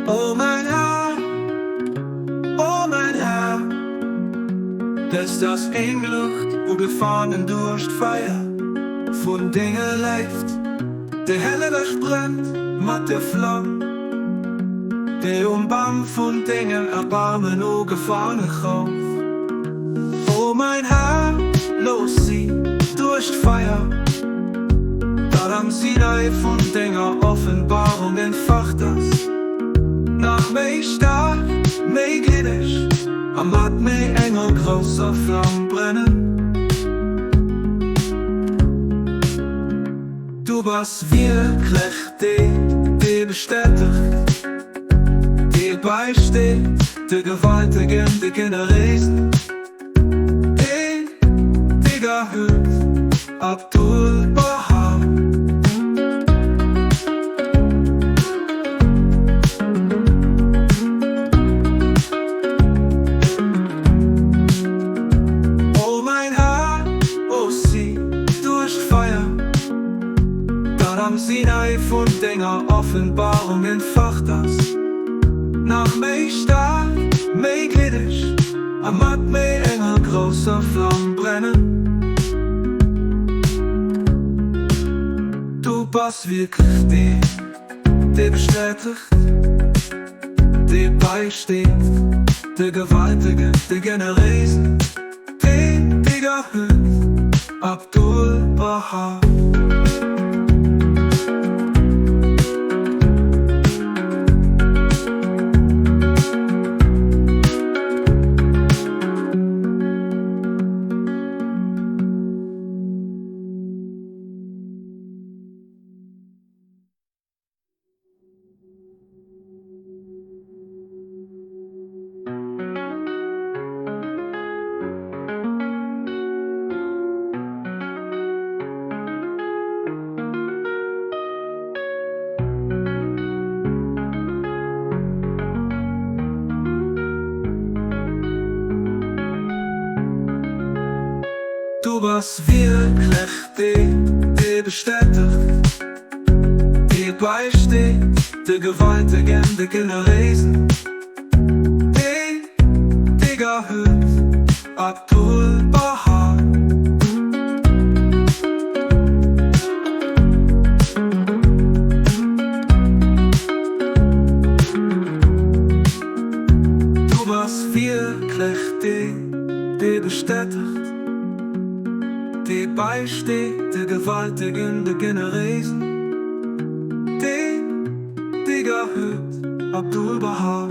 O mäin Här, o mäin Här, dëst ass eng Luucht, ugefaangen duerch d'Feier vun denger Léift, déi helleg brennt mat der Flam, déi um Bam vun dengem Erbaarmen ugefaange gouf. O mäin Här, looss si duerch d'Feier, dat am Sinai vun denger Offenbarung entfacht ass, nach méi staark, méi gliddeg a mat méi enger grousser Flam brennen. Du bass wierklech dee, dee bestätegt, dee bäisteet de Gewaltegen, de Generéisen, deen, dee gehört Abdu'l-Bahá. O mäin Här, o si duerch d'Feier, dat am Sinai vun denger Offenbarung entfacht ass, nach méi staark, méi gliddeg a mat méi enger grousser Flam brennen. Du bass wierklech deen, dee bestätegt, dee bäisteet de Gewaltegen, de Generéisen. Deen Digger huet Abdu'l-Bahá. Du bass wierklech dee, dee bestätegt. Dee bäisteet de Gewaltegen, de Generéisen, deen Digger huet Abdu'l-Bahá. Du bass wierklech deen, dee bestätegt. Dee bäisteet de Gewaltegen, de Generéisen, deen Digger huet Abdu'l-Bahá.